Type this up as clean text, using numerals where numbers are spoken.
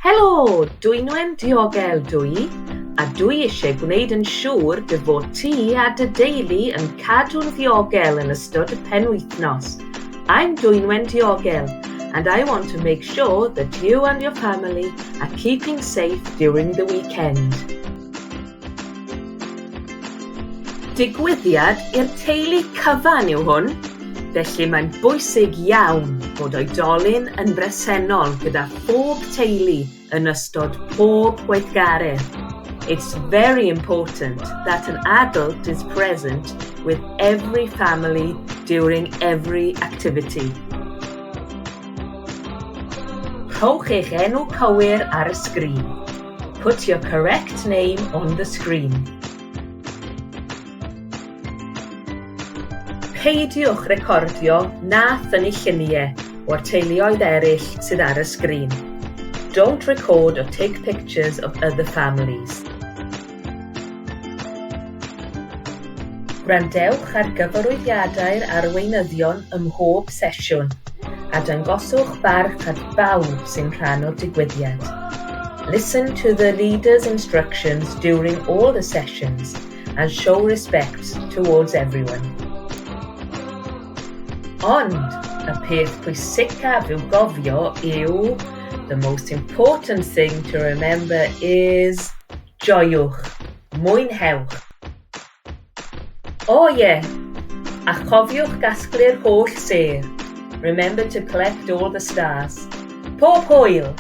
Helo, Dwynwen Diogel dw i, a dw i eisiau gwneud yn siŵr dy fod ti a dy deulu yn cadw'n ddiogel yn ystod y penwythnos. I'm Dwynwen Diogel, and I want to make sure that you and your family are keeping safe during the weekend. Digwyddiad i'r teulu cyfan yw hwn, felly mae'n bwysig iawn bod oedolyn yn bresennol gyda phob teulu yn ystod pob gweithgaredd. It's very important that an adult is present with every family during every activity. Rhowch eich enw cywir ar y sgrin. Put your correct name on the screen. Peidiwch recordio na thynnu lluniau o'r teuluoedd eraill sydd ar y sgrin. Don't record or take pictures of other families. Gwrandewch ar gyfarwyddiadau'r arweinyddion ym mhob sesiwn, a dangoswch barch at bawb sy'n rhan o'r digwyddiad. Listen to the leader's instructions during all the sessions and show respect towards everyone. Ond, y peth pwysicaf i'w gofio yw, the most important thing to remember is, joiwch, mwynhewch. O ie, a chofiwch gasglu'r holl sêr. Remember to collect all the stars. Pob hwyl!